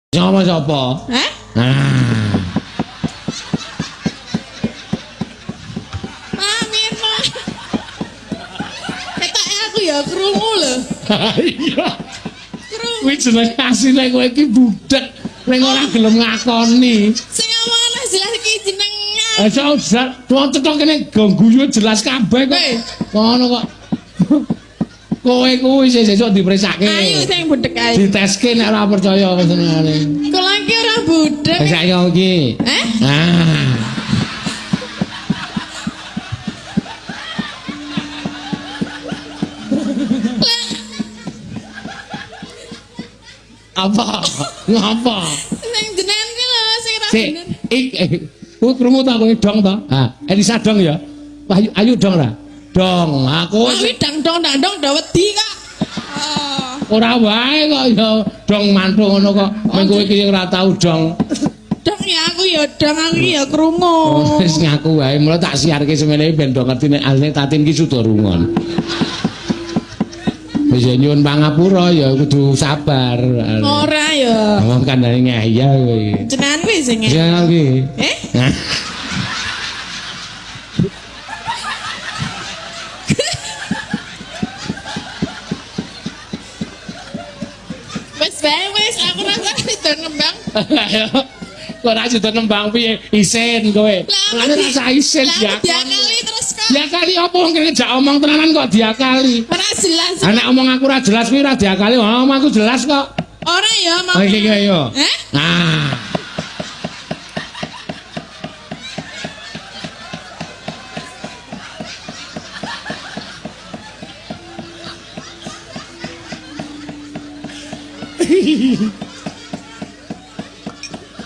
Sapa sapa? Hah? Ah. Amin, Pak. Ketoke aku ya krungu lho. Iya. Krungu. Kuwi jeneng asline kowe iki budhek ning ora gelem ngakoni. Sing omongane jelas iki jenengan. Aja jelas, wong cetha kene go guyu jelas kabeh kok. Eh. Ngono kok. Kowe kuwi sesuk dipriksake. Ayo sing budhek ae. Diteske nek ora percaya senengane. Kula iki ora budhek. Wis saiki iki. Eh? Ah. Apa? Ngapa? Sing jenengan ki lho sing ora Sik, bener. ik kowe krungu ta kowe dong ta? Ha, Elisa dong ya. Wahyu ayu dong ra? Dong, aku Kuwi dang dong dang dong do wedi kok. Oh. ora wae kok ya dong mantu ngono kok. Meng kowe iki ora tau dong. Dong ya aku ya dong aku iki ya krungu. Oh, wis ngaku wae, mula tak siarke semene ben do ngerti nek asline Tatin ki sudah rungon. Wis ya nyuwun pangapura ya kudu sabar. Ora ya. Wong kandhane ngeyel kowe iki. Jenengan kuwi sing nge- Jenengan iki. Eh? Hah? Wis bae wis aku rasa sida nembang. Kok ora sida nembang piye? Isin kowe. Mulane rasa isin Lah aku diakali. diakali terus kok. Diakali apa wong kene jak omong tenanan kok diakali. Ora jelas. Ha nek omong aku ora jelas kuwi ora diakali, omong aku jelas kok. Ora ya mau. Oh iki iki ayo. Eh? Nah.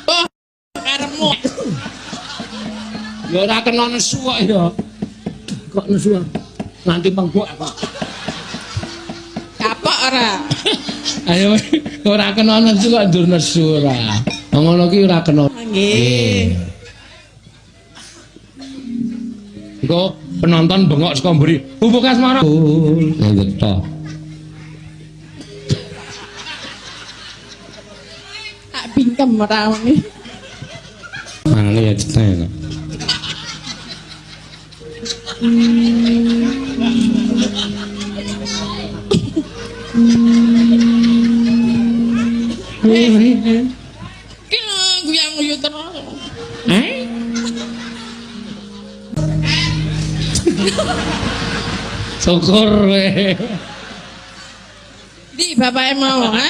Oh, karepmu. Ya ora kena nesu kok ya. Kok nesu? Nganti penggok aku. Kapok ora? Ayo ora kena nesu kok ndur nesu ora. Wong ngono ki ora kena. Nggih. Engko penonton bengok saka mburi. Pupuk asmara. Ngeto. Tak bingkem ora ngene. Mangane ya cetha. Ki lho guyang-guyu terus. Eh? Syukur kowe. Di bapake mau, ha?